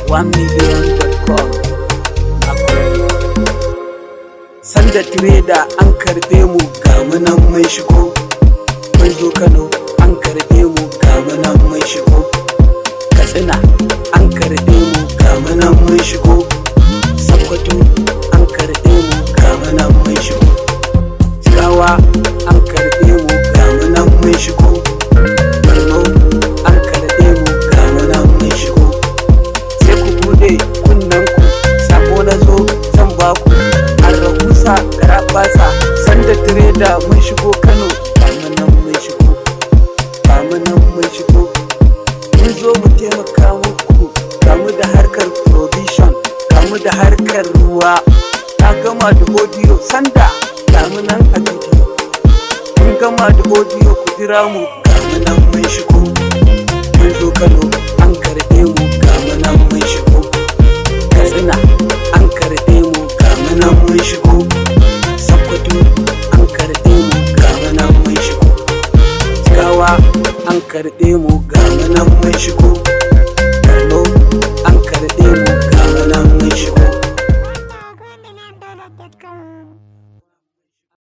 1million.com. Sanda Trader, an karɓe mu, ga mu nan mun shigo. Mun zo Kano, an karɓe mu, ga mu nan mun shigo. Katsina, an karɓe mu, ga mu nan mun shigo. Sokoto, an karɓe mu, ga mu nan mun shigo. Jigawa, an karɓe mu, ga mu nan mun shigo. Borno, an karɓe mu, ga mu nan mun shigo. Sai ku bude kunnen ku, sako na zo zan baku. An rahusa garabasa, Sanda Trader, mun shigo Kano, ga mu nan mun shigo, ga mu nan mun shigo. Mun zo mu taimaka muku, ga mu da harkar provision, ga mu da harkar ruwa. Na gama da audio, Sanda, ga mu nan a bidiyo. Mun gama da audio, ku jira mu, ga mu nan mun shigo. Mun zo Kano, an karɓe mu, ga mu nan mun shigo. Katsina, an karɓe mu, ga mu nan mun shigo. Sokoto, an karɓe mu, ga mu nan mun shigo. Jigawa, an karɓe mu.